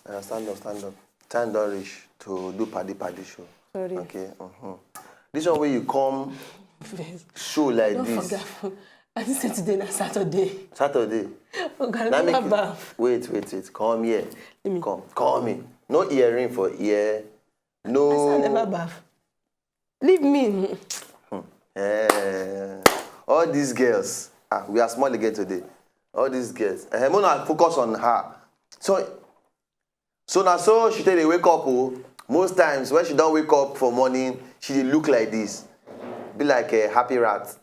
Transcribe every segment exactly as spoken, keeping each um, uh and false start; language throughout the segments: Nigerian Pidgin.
Uh, stand up, stand up. Time don reach to do paddy paddy show. Sorry. Okay. Uh-huh. This one where you come show like this. Forget. I think say today na Saturday. Saturday. Oga, na never baff. Wait, wait, wait. Come here. Come, come in. No earring for ear. No. I say I never baff. Leave me. Hmm. Eh, all these girls, ah, we are small again today. All these girls, eh, Mona, focus on her. So, so now, so she tell they wake up. Oh, most times when she don't wake up for morning, she dey look like this, be like a happy rat.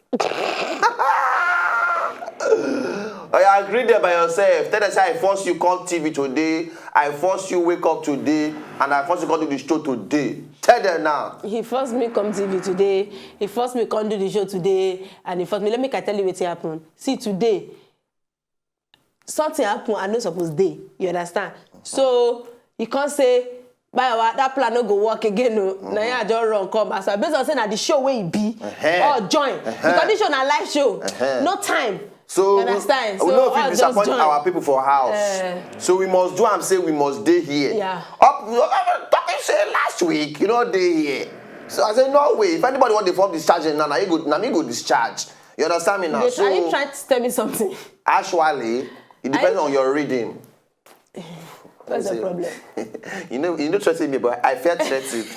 Oh, you agree there by yourself. Tell them say I force you come T V today. I force you wake up today, and I force you come do the show today. Tell them now. He forced me come T V today. He forced me come do the show today, and he forced me. Let me can tell you what happened. See today, something happened. I no suppose dey. You understand? So he can't say, "Bye, that plan no go work again." No, now I just run come. As I based on saying that the show wey e be, or join. The condition na live show. No time. So you understand? We no fit disappoint our people for house. So we must do am say we must dey here. Yeah. Up, talking say last week, you know, dey here. So I say no way. If anybody want to form discharge now, na you go, na me go discharge. You understand me now? Are you trying to tell me something? Actually, it depends on your reading. What's the problem? You know, you know, threaten me, but I feel threatened.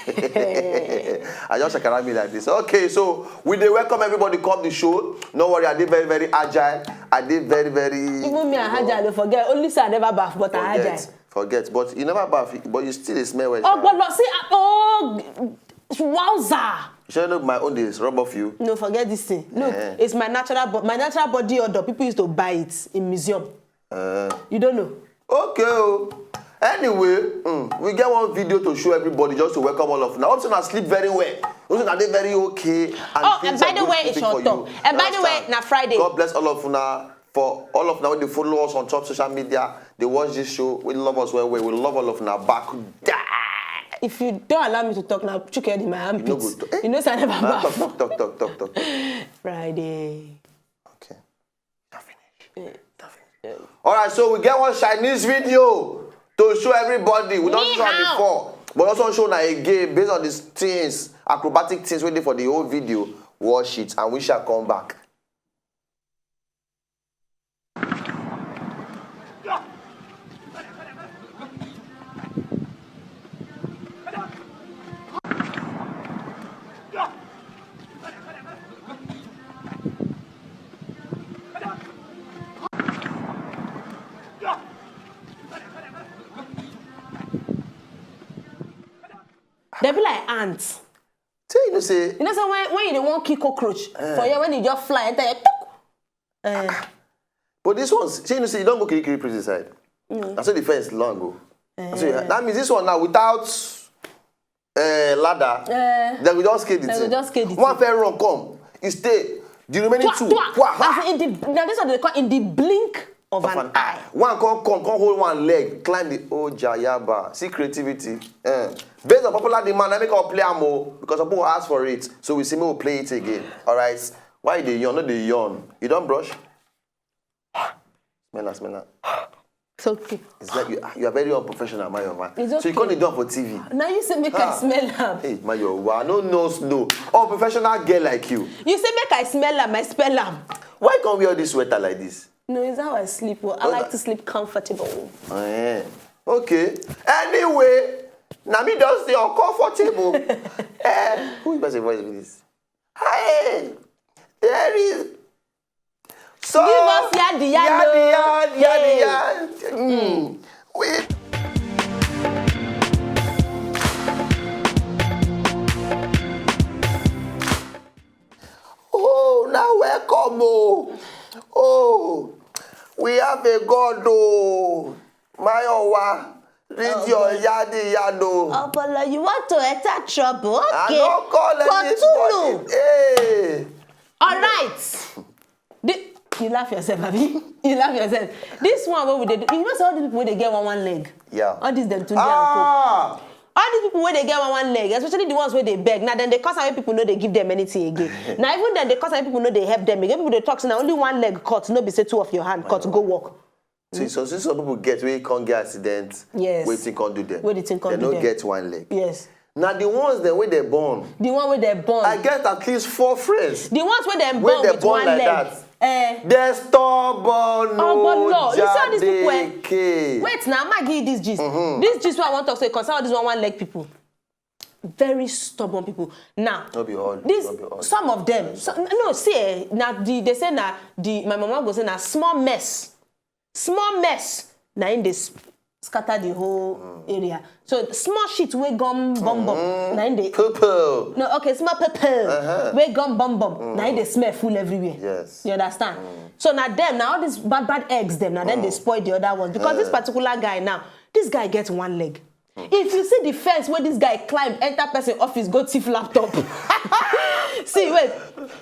I just shakara me like this. Okay, so we dey welcome everybody come the show. No worry, I dey very, very agile. I dey very, very. Even me, I agile. Don't forget. Only say I never baff, but I agile. Forget, but you never baff, but you still dey smell well. Oh, but no, see, uh, oh, wowza! You sure know my own dey rub off you? No, forget this thing. Look, it's my natural, bo- my natural body odor. People used to buy it in museum. Uh, you don't know. Okay. Oh. Anyway, mm, we get one video to show everybody just to welcome all of now. Hope say una sleep very well. Hope say una dey very okay. And oh, and by the way, it's on top. And by the way, na Friday. God bless all of una. For all of now, they follow us on top social media. They watch this show. We love us well, well. We love all of now back. Die. If you don't allow me to talk now, check out in my armpits. You know, good. Eh? You know, say I never baff. Talk, talk, talk, talk, talk, talk. Friday. Okay. Not finish. Not finish. All right, so we get one Chinese video to show everybody. We don't show am before, but also show now again based on these things, acrobatic things waiting for the whole video. Watch it, and we shall come back. They be like ants. Say you know say you know say when when you dey wan kill cockroach for here when you just fly enter your tuk. Eh. But this one, say you know say you don't go Kirikiri prison side. Mm. I say the fence long go. Eh. So yeah, that means this one now without uh, ladder, eh, then we just scale the then we thing. Just scale the one thing. Fair run come, you stay. The remaining two, twa, twa. As in the, now this one they call in the blink of an eye. One come, come, come hold one leg, climb the old Jayaba. See creativity. Eh. Based on popular demand, I make our play am o because some people ask for it. So we say we will play it again. All right. Why you dey yawn? No dey yawn. You don't brush? Smell am, smell am. It's okay. It's like you, you are very unprofessional, my young man. It's okay. So you can't do am for T V. Now you say make I smell am. Hey, my young man, no, no, no. Oh, professional girl like you. You say make I smell am, I smell am. Why can't we wear this sweater like this? No, it's how I sleep. Well, I like to sleep comfortable. Eh. Okay. Anyway, now me just stay uncomfortable. Eh, who is my voice with this? Hey, there is so, give us yadi yadi yadi yadi yadi. Mm. We oh, now welcome. Oh, oh, we have a God. Oh, my owa. Read your yadi yado. Opolo, you want to enter trouble? Okay. I don't call anybody. Hey. All right. The, you laugh yourself, abi? You laugh yourself. This one where we dey do, you know, say all these people wey dey get one one leg. Yeah. All these dem too dey and co. Ah. All these people wey dey get one one leg, especially the ones wey dey beg, now then they cause how people no dey give them anything again. Now even then they cause how people no dey help them again. People dey talk say na only one leg cut, no be say two of your hand cut go work. See, so since some people get wey come get accident, Yes. wetin come do them? Wey the thing come Dem do no them. Get one leg. Yes. Na the ones dem wey dem born. The one wey dem born. I get at least four friends. The ones wey dem Wey born dem with born one like leg. That. Eh. Dem stubborn Oh, but o, no, you see all these people, eh? Jadeke. Wait now, I'm gonna give you this gist. This gist wey I want to talk say concern all these one one leg people. Very stubborn people. Now, No be all, this no be all. Some of them. So, no, see, eh, now the, they say now the my mama go say now small mess, small mess. Now in this scatter the whole area. So small shit wey gum bum bum. Now in the Poo poo. No, okay, small pepper. Wey gum bum bum. Now they smell full everywhere. Yes. You understand? So now them, now all these bad bad eggs them, now then they spoil the other ones. Because this particular guy now, this guy gets one leg. If you see the fence where this guy climb, enter person office, go thief laptop. See, wait.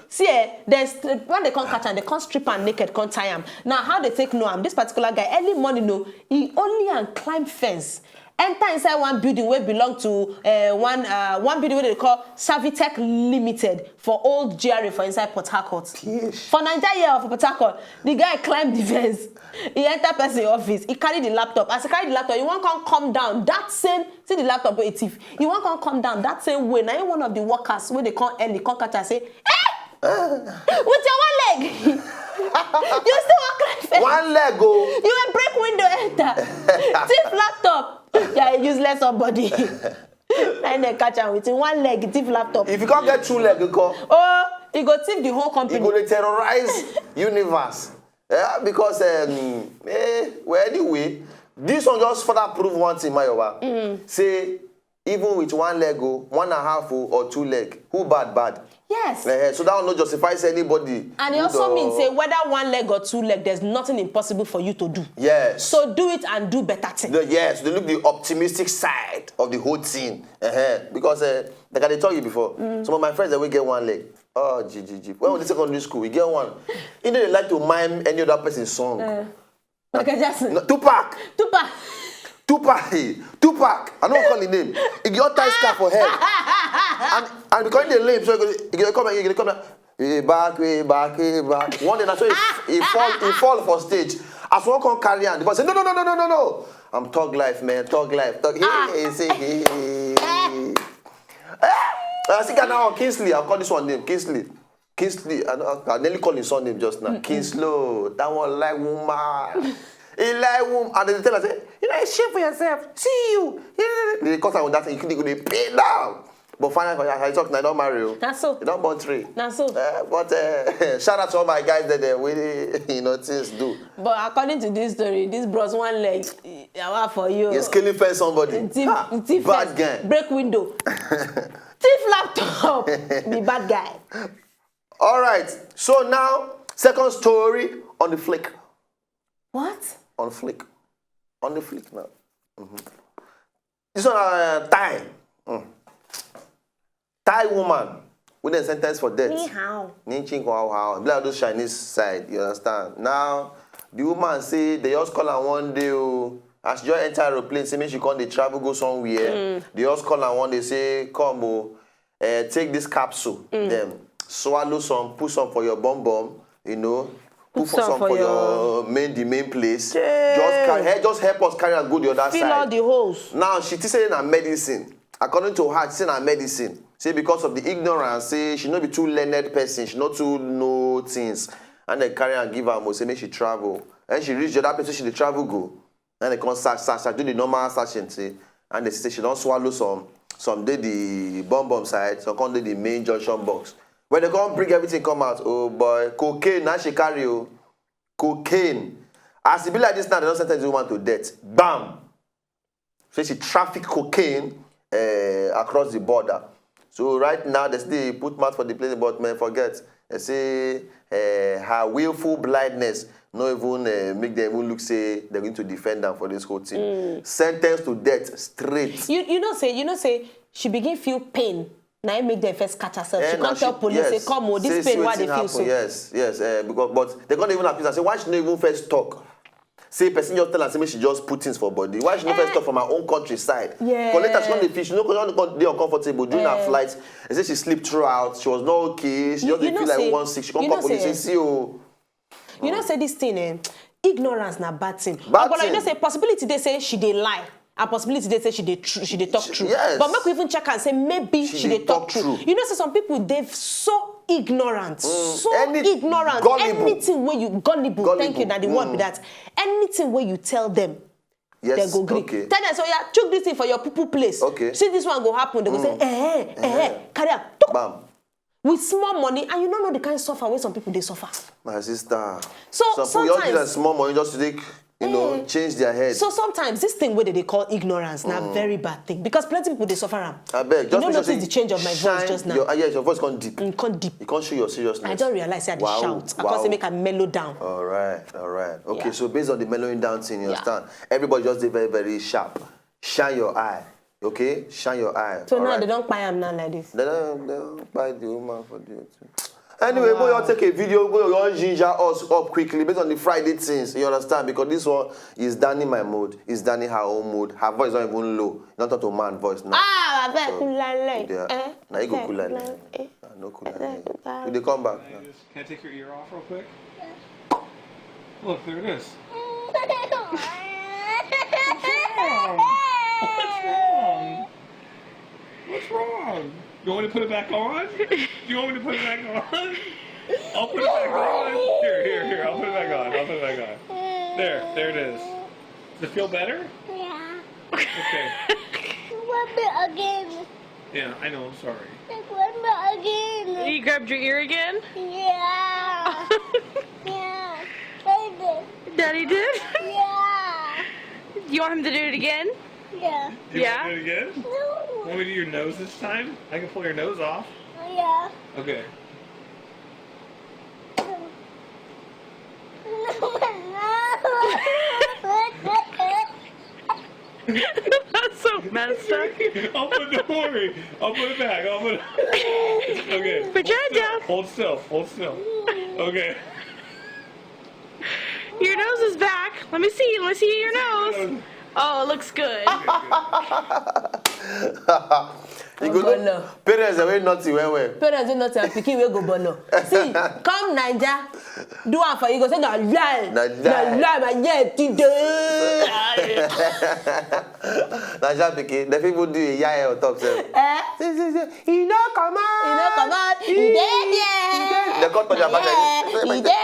See, eh, there's when they can't catch and they can't strip and naked, can't tie him. Now, how they take know him? This particular guy, early morning, no, he only and climb fence. Enter inside one building wey belong to uh, one uh, one building wey they call Savitech Limited for old G R A for inside Port Harcourt. For Nigeria or for Port Harcourt, the guy climb the fence. He enter person office. He carry the laptop. As he carry the laptop, he wan come come down. That same see the laptop wey he thief. He wan come come down that same way. Na him one of the workers wey dey come early come catch am say, "Eh, with your one leg, you still wan climb fence? One leg o. You will break window enter, thief laptop. You are a useless somebody." Na him dem catch am with him one leg, thief laptop. If you can't get two leg, you call. Oh, he go thief the whole E company. Go dey terrorize universe. Yeah, because um, eh, well, anyway, this one just further prove one thing, Mayowa. Say even with one leg, o, one and a half o, or two leg, who bad bad. Yes. Eh, so that one no justifies anybody. And it who also do- means say whether one leg or two leg, there's nothing impossible for you to do. Yes. So do it and do better thing. The, yes, they look the optimistic side of the whole thing. Uh-huh. Because uh, like I dey tell you before, some of my friends that will get one leg. Oh, G G G. When we dey secondary school, we get one. He no dey like to mime any other person's song. Michael Jackson. No, Tupac. Tupac. Tupac, eh, Tupac. I don't call his name. He got tie scarf for head. And and because he dey lame, so he go, he go come, he go come. Way back, way back, way back. One day, that's why he, he fall, he fall for stage. As one come carry him, the boy say, "No, no, no, no, no, no, no. I'm thug life, man, thug life, thug." Hey, say, hey. Eh, I see guy now, Kingsley. I'll call this one name, Kingsley. Kingsley, I, know- I nearly call his surname just now. Kingslow, that one like woman. He like woman. And they tell us, say, "You know, shame for yourself. See you." They call someone that thing, you could they pay down. But finally, I talk now, don't marry you. Na so. You don't born three. Na so. Uh, but uh, shout out to all my guys that they really, you know, things do. But according to this story, this bros one leg, yawa for you. You're scaling fence somebody. Thief, Ha, thief bad fence, guy. Break window. Thief laptop. Be bad guy. All right. So now, second story on the flick. What? On flick. On the flick now. Mhm. This one, uh, Thai. Mm. Thai woman with a sentence for death. Ni hao. Ni ching hao hao. Be like those Chinese side, you understand? Now, the woman say they just call her one day. Oh, as she just enter aeroplane, say make she come dey travel go somewhere. They just call her one day, say, "Come, oh, uh, take this capsule. Then swallow some, put some for your bum bum, you know, put, Put for some some for for your your main, the main place. Yes. Just carry, help, just help us carry and go the other Fill side." All the holes. Now she think say na medicine. According to her, she say na medicine. Say because of the ignorance, say she no be too learned person, she no too know things. And they carry and give her, say make she travel. And she reach the other place she dey travel go. And they come search, search, search, do the normal searching, say, and they say she don't swallow some, some dey the bum bum side, some come dey the main junction box. When they come bring everything come out, oh boy, cocaine now she carry, oh, cocaine. As it be like this now, they don't sentence the woman to death. Bam! Say she traffic cocaine uh, across the border. So right now, they still put mouth for the place, but man, forget. They say uh, her willful blindness no even uh, make them even look say they're going to defend them for this whole thing. Sentence to death straight. You you know say you know say she begin feel pain. Now it make them first catch herself. Eh, She now can't tell police yes. Say, "Come, oh, this Say- pain say why they wetin feel happen, so." Yes, yes, uh, because but they can't even accuse her. Say why she no even first talk. Say person just tell her say make she just put things for body. Why she no first talk from her own countryside? Yeah. Collect her, she no dey feel. She no go dey uncomfortable during her Yeah. flight. They say she sleep throughout. She was not okay. She You- just dey you know feel like say- one sick. She come you call know police. say- Say see, oh. You know say this thing, eh? ignorance na bad thing. But you know say possibility dey say she dey lie, and possibility dey say she dey tr- she dey talk true. But make we even check and say maybe she dey talk true. You know say some people dey so ignorant, so ignorant. Anything wey you, gullible, thank you, na the word be that. Anything wey you tell them, they go gree. Tell them, so yeah, chook this thing for your poo poo place. See, this one go happen. They go say, eh, eh, eh, carry am. Bam. With small money, and you no know the kind suffer wey some people dey suffer. My sister. So some people, you just give them small money just to take, you know, change their head. So sometimes this thing wey they dey call ignorance na very bad thing, because plenty people dey suffer am. Abeg, just make sure say you notice the change of my voice just now. Your, ah, yes, your voice come deep. Mm, come deep. You can't show your seriousness. I don realize say I dey shout. I come say make I mellow down. All right, all right. Okay, so based on the mellowing down thing, you understand? Everybody just dey very, very sharp. Shine your eye. Okay, shine your eye. So now they don kpai am now like this. They don, they don kpai the woman for the thing. Anyway, we all take a video, we all ginger us up quickly based on the Friday things. You understand? Because this one is Danny my mood, is Danny her own mood. Her voice not even low. Not talk to man voice now. Ah, abeg, so, kulale. Yeah. Eh? Now you go kulale. Eh? No kulale. We dey come back now. Can I take your ear off real quick? Look, there it is. What's wrong? What's wrong? What's wrong? You want me to put it back on? You want me to put it back on? I'll put it back on. Here, here, here. I'll put it back on. I'll put it back on. There, there it is. Does it feel better? Yeah. Okay. Rub it again. Yeah, I know. I'm sorry. Like, what about again? You grabbed your ear again? Yeah. Yeah. I did. Daddy did? Yeah. You want him to do it again? Yeah. You want to do it again? No. Want me to do your nose this time? I can pull your nose off. Yeah. Okay. That's so messed up. I'll put, don't worry. I'll put it back. I'll put it. Okay. Put your head down. Hold still. Hold still. Okay. Your nose is back. Let me see. Let me see your nose. Oh, it looks good. You go know, parents are very naughty, well, well. Parents are naughty and pikin wey go bolo. See, come Naija, do am for you. Go say na lie. Na lie. Na lie, my yet today. Naija pikin, the people do a yah on top, sir. Eh? See, see, see. He no come out. He no come out. He dey there. They cut for their back like this. He dey.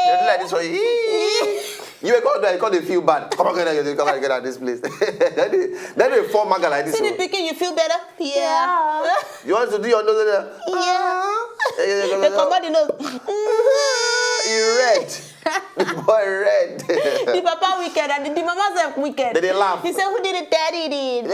They do like this for you. You go there, you come dey feel bad. Come on, get out, come on, get out of this place. Then they, then they form maga like this. See the pikin, you feel better? Yeah. You want to do your nose there? Yeah. They come out the nose. He red. The boy red. The papa wicked and the, the mama sef wicked. They dey laugh. He say, "Who did it? Daddy did."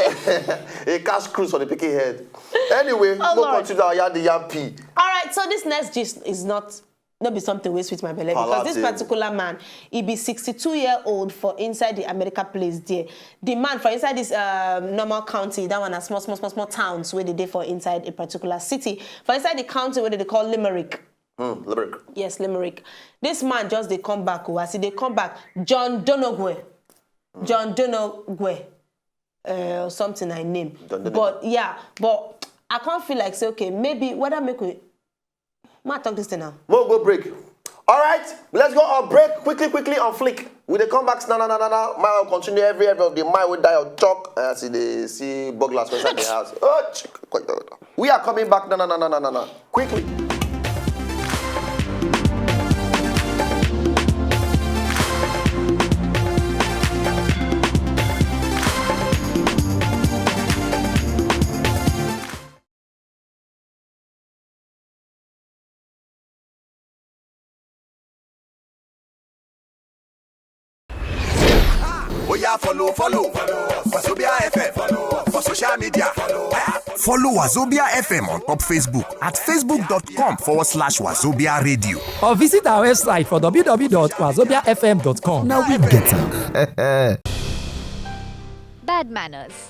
He cast cruise for the pikin head. Anyway, oh, go Lord. Continue our yard the yam pee. All right, so this next gist is not no be something wey sweet my belle, because this particular man, he be sixty-two year old for inside the America place there. The man for inside this um, normal county, that one na small, small, small, small towns wey dey dey for inside a particular city. For inside the county wey dey dey call Limerick. Hmm, Limerick. Yes, Limerick. This man just dey come back. Oh, as he dey come back, John Donogwe. John Donogwe. Uh, something I name. John Donogwe. But yeah, but I can't feel like say, okay, maybe whether make we Ma talk this thing now. Mo go break. All right, let's go on break quickly, quickly on flick. We dey come back now, now, now, now, now. My will continue every every of the mind wey die on talk. As you dey see burglars for inside the house. Oh, chick, quick, quick, quick. We are coming back now, now, now, now, now, now, now. Quickly. Oya follow, follow, follow Wazobia F M for social media. Follow Wazobia F M on top Facebook at facebook dot com forward slash Wazobia Radio. Or visit our website for w w w dot wazobia f m dot com. Now we get am. Bad manners.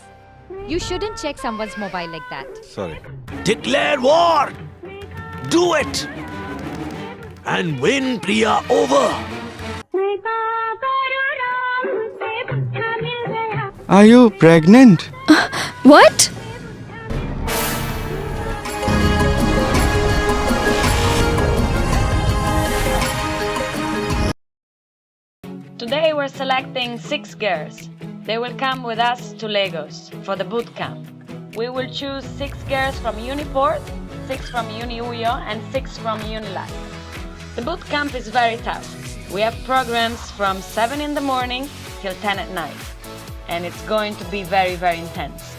You shouldn't check someone's mobile like that. Sorry. Declare war! Do it! And win Priya over! Are you pregnant? What? Today we're selecting six girls. They will come with us to Lagos for the boot camp. We will choose six girls from Uniport, six from UniUyo, and six from Unilag. The boot camp is very tough. We have programs from seven in the morning till ten at night, and it's going to be very, very intense.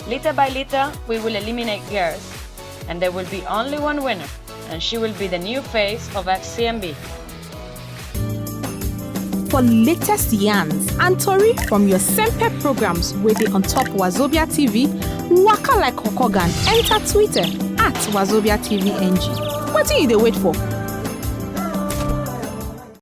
Little by little, we will eliminate girls, and there will be only one winner, and she will be the new face of F C M B. For latest yarns and tori from your Sempe programs wey dey on top Wazobia T V, waka like Okogan enter Twitter at Wazobia T V N G. Wetin you dey wait for?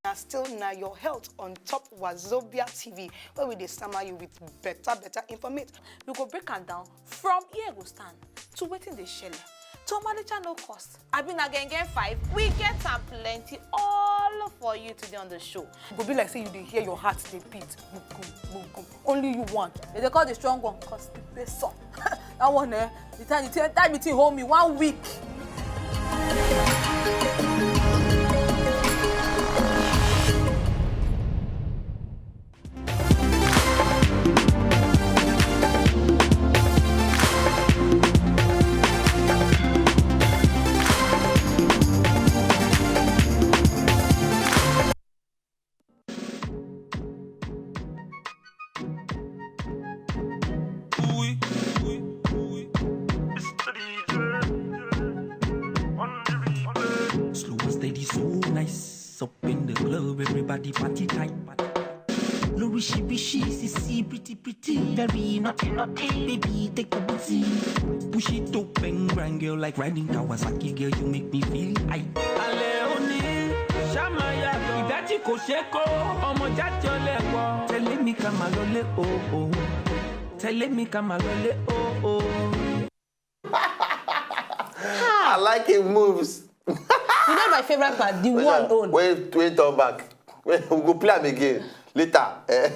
Na still na your health on top Wazobia T V, where we dey summer you with better better information. We go break am down from here go stand to wetin dey shele. To Omalicha no cost. Abi na Gengen five, we get am plenty all for you today on the show. E go be like say you dey hear your heart dey beat. Gbugum, gbugum. Only you one. They dey call the strong one cause e dey so. That one eh, the time the time the thing hold me one week. Slow and steady, so nice. Up in the club, everybody party tight. Lorishi bishi, sisi, pretty, pretty. Very naughty, naughty. Baby, take a busy. Push it up and grind, girl, like riding Kawasaki. Girl, you make me feel high. Aleoni, Shamaya, Idachi Kosheko, Omo Jati Olewo. Tell me Kamalole, oh, oh. Tell me Kamalole, oh, oh. I like him moves. You know my favorite part, the one own. Wait, wait, turn back. Wait, we go play am again later. Eh.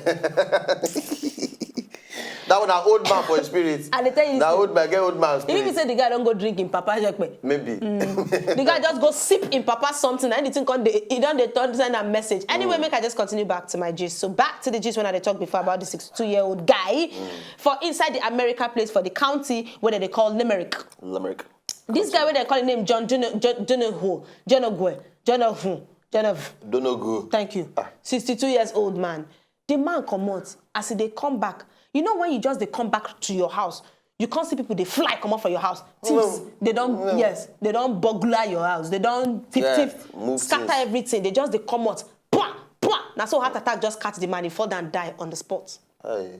That one na old man for his spirit. I dey tell you Na say- old man get old man If you spirit. Say the guy don go drink in papa jekpe, Maybe. The guy just go sip in papa something, and the thing come dey, he don dey turn send am message. Anyway, make I just continue back to my gist. So back to the gist when I dey talk before about the sixty-two year old guy for inside the America place for the county where they call Limerick. Limerick. This guy wey dem call him name John Dono- Jo- Donoghue, Jonogwe, Jonoghu, Jonov. Donoghue. Thank you. Sixty-two years old man. The man comot as he dey come back. You know when you just dey come back to your house, you come see people dey fly comot for your house. Thieves, they don yes, they don burglar your house. They don thief Yeah, thief, move scatter things. Everything. They just dey comot. Pwa pwa. Na so heart attack just catch the man. He fall down die on the spot. Hey.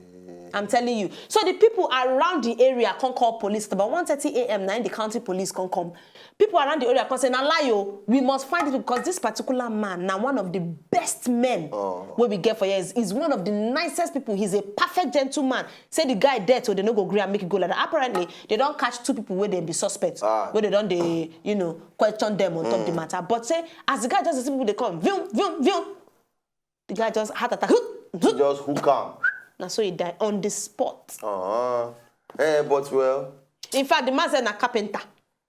I'm telling you. So the people around the area come call police. About one thirty a m na the county police come come. People around the area come say, "Na lie o. We must find it because this particular man na one of the best men wey we get for here. Is is one of the nicest people. He's a perfect gentleman." Say the guy dead, so they no go gree and make it go like that. Apparently, they don catch two people wey dem be suspects. Ah. Wey they don dey, you know, question them on top the matter. But say as the guy just dey see people dey come, vim vim vim. The guy just heart attack. He just hook am. Na so he die on the spot. Uh-huh. Eh, but well. In fact, the man said na carpenter.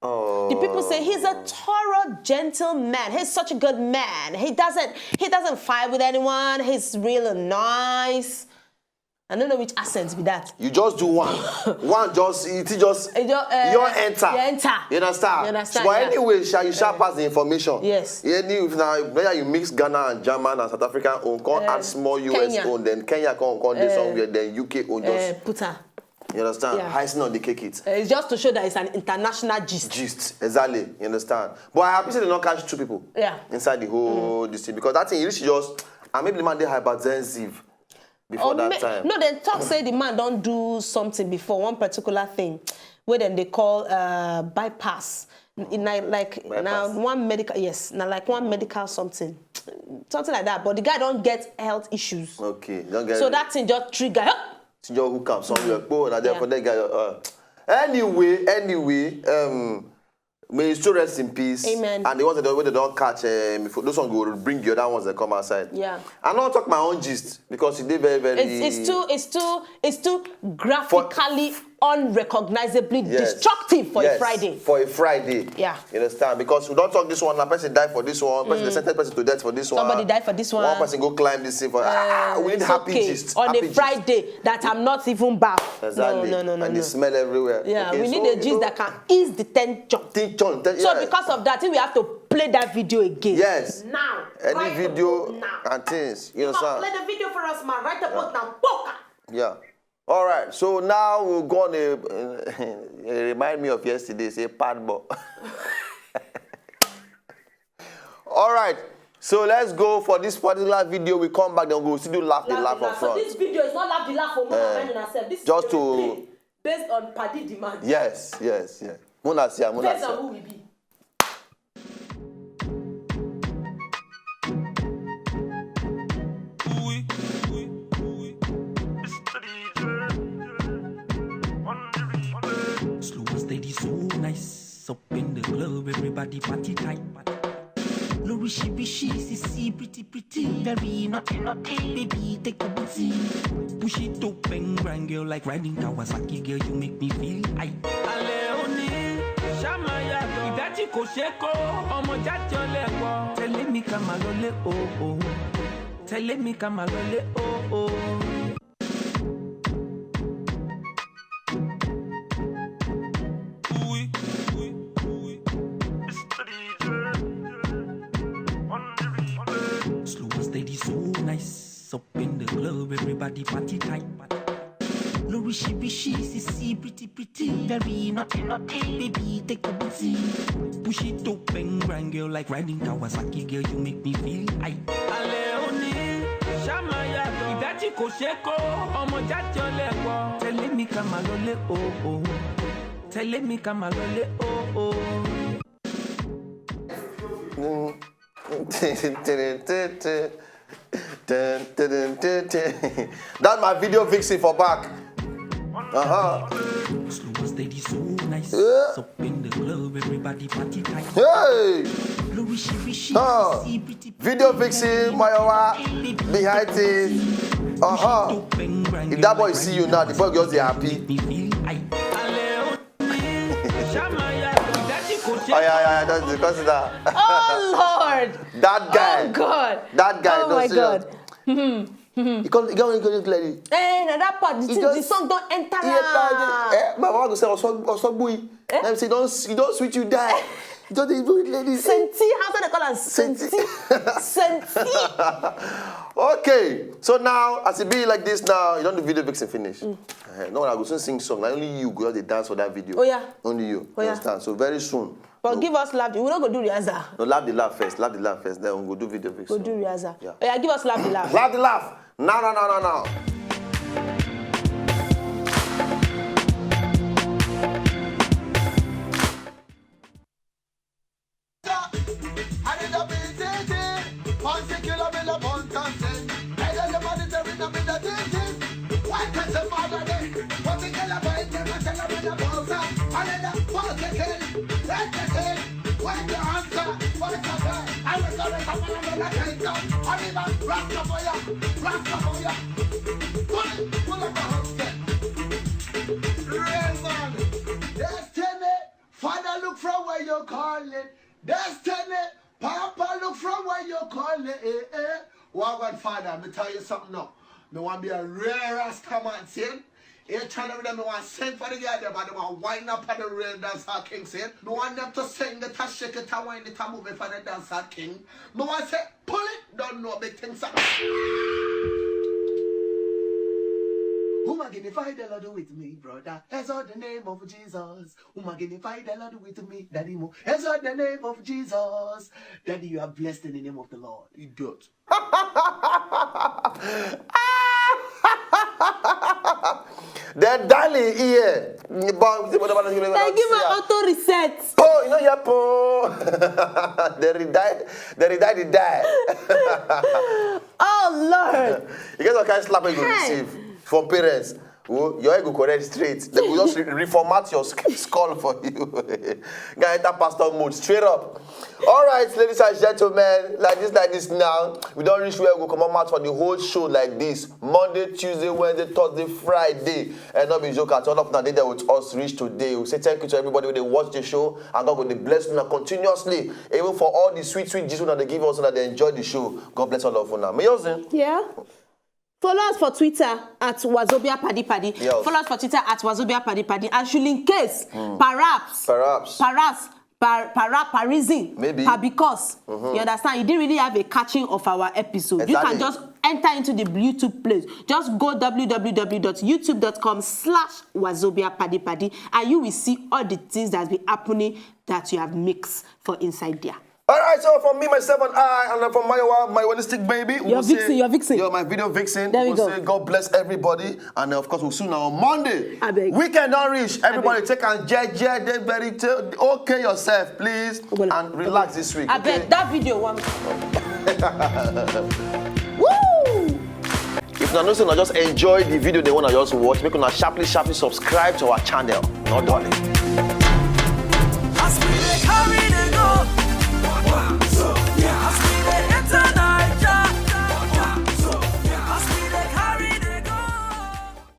Oh. The people say he's a thorough gentleman. He's such a good man. He doesn't he doesn't fight with anyone. He's really nice. I don't know which accent be that. You just do one. One just it just You just, uh, you enter. You enter. You understand? You understand, But yeah. Anyway, shall you sharp pass the information? Yes. Any if now whether you mix Ghana and German and South African own, come Uh, add small U S Kenya. Own, then Kenya come come this somewhere, then U K own just Uh, put her. you understand? Yeah. Icing on the cake it. Uh, it's just to show that it's an international gist. Gist, exactly. You understand? But I happy say they not catch two people Yeah. inside the whole this thing because that thing you reach just and maybe the man they hypertensive before Or that may- time. No, they talk say the man don't do something before one particular thing, where then they call uh, bypass. In like, like Bypass. Now one medical yes, now like one medical something, something like that. But the guy don't get health issues. Okay, don't get So that thing just trigger. Huh? Thing just hook am somewhere. Go na there Yeah. for that guy. Uh, anyway, anyway, um, may his soul rest in peace. Amen. And the ones that they, they don't catch, um, if those ones go bring the other ones that come outside. Yeah. I not talk my own gist because it dey very very. It's, it's too it's too it's too graphically unrecognizably Yes. destructive for Yes, a Friday. for a Friday. Yeah. You understand? Because we don't talk this one, a person die for this one, person, the sentence person to death for this one. Somebody die for this one. One person go climb this thing for. Ah, Uh, we need it's happy okay. gist. On Happy a gist. Friday that I'm not even bath. Exactly. No, no, no, no, And no. they smell everywhere. Yeah, Okay, we need so, a gist you know, that can ease the tension. Tension, ten- So yes. because of that, we have to play that video again. Yes. Now. Any Right video about now. and things. You Come on, understand? play the video for us, man. Right about now. Boka. Yeah. All right. So now we'll go on a. It remind me of yesterday. Say pad ball. All right. So let's go for this particular video. We come back, then we'll still do laugh the laugh Laugh the up laugh. So front. this video is not laugh the laugh for Mona Eh, and Anna sef. This just is a to play based on paddy demand. Yes, yes, yes. Mona Sia, Mona Based Sia. on who we be. Slow and steady, so nice. Up in the club, everybody party tight. Lorishi bishi, sisi, pretty, pretty, very naughty, naughty. Baby, take a busy. Push it up and grind, girl, like riding Kawasaki, girl, you make me feel high. Ale oni, shamaya, idachi kosheko, omo jati olewo. Tell me come alole, oh, oh. Tell me come alole, oh, oh. Slow and steady, so nice. Up in the club, everybody party tight. Lorishi bishi, sisi, pretty, pretty, very naughty, naughty. Baby, take a busy. Push it up and grind, girl, like riding Kawasaki, girl, you make me feel high. Ale oni, shamaya, idachi kosheko, omo jati olewo. Tell me come alole, oh, oh. Tell me come alole, oh, oh. That's my video vixen for back. Uh-huh. Slow and steady, so nice. Yeah. Up in the club, everybody party tight. Hey! Lorishi bishi, Ah. sisi, pretty, Video fixing, Mayowa, behind it. Uh-huh. If that boy see you now, the boy just dey happy. Oh yeah, yeah, yeah, that's the consider. Oh Lord. That guy. Oh God. That guy. Oh my God. He come, he come, he come clearly. Eh, na that part. The, He thing, the just- song don enter He enter am. the- eh, my mama go say, "Oso-, Osogbuyi." Eh? Dem say, "Don't, you don't sweet, you die." You don't dey do it, ladies. Senti, how do they call am? Senti. Senti. Senti. Okay, so now, as it be like this now, you don't do video vixen finish. Eh, no, I go soon sing song. Na only you go dey dance for that video. Oh, yeah. Only you. Oh, You yeah. understand? So very soon. But No. give us laugh. We no go do rehearsal. No, laugh the laugh first. Laugh the laugh first. Then we go do video vixen. Go do rehearsal. Yeah. Oh, yeah, give us laugh the laugh. Laugh the laugh. Now, now, now, now, now. Destiny, Father, look from where you're calling. Destiny, Papa, look from where you're calling. Eh, eh. Wagwan, Father, me tell you something now. Me want be a real Rasta man, see? Each and every day me want sing for the girl dem, and dem want wine up on the real dancehall king, see? Me want dem to sing it, to shake it, to wine it, to move it for the dancehall king. Me want say, pull it, don't know big things up. Who magnify the Lord with me, brother? Exalt the name of Jesus. Who magnify the Lord with me, Daddy Mo? Exalt the name of Jesus. Daddy, you are blessed in the name of the Lord. Idiot. Then darling here. But They give my auto reset. Oh, you know, yeah, po. They redie, they redie the die. Oh Lord. You get some kind of slap you go Hey. receive from parents. Oh, your head go correct straight. They will just re- reformat your sk- skull for you. Guy, enter pastor mode straight up. All right, ladies and gentlemen, like this, like this now, we don't reach where we come out for the whole show like this. Monday, Tuesday, Wednesday, Thursday, Friday. And not be joke at all of now. They there with us reach today. We say thank you to everybody when they watch the show, and God will bless you now continuously. Even for all the sweet, sweet Jesus that they give us and that they enjoy the show. God bless all of you now. Me yours, eh? Yeah. Follow us for Twitter at Wazobia Paddy Paddy. Yes. Follow us for Twitter at Wazobia Paddy Paddy. And should in case, perhaps, Perhaps. perhaps, par, para, parism, Maybe. par because, you understand, you didn't really have a catching of our episode. You can Exactly. just enter into the YouTube place. Just go w w w dot youtube dot com slash wazobia paddy paddy, and you will see all the things that's been happening that you have mixed for inside there. All right, so for me, myself, and I, and for my my Wednesday baby, we Your will say- vixen, your vixen. Yo, my video vixen. There we We'll go. Say God bless everybody, and uh, of course we'll see you on Monday. Abeg. Weekend don't reach. Everybody take and judge, judge, they very t- okay yourself, please, Obola. And relax this week. I Okay? bet that video one. Woo! If you know, so now just enjoy the video they wanna just watch. Make una sharply, sharply subscribe to our channel. Not darling.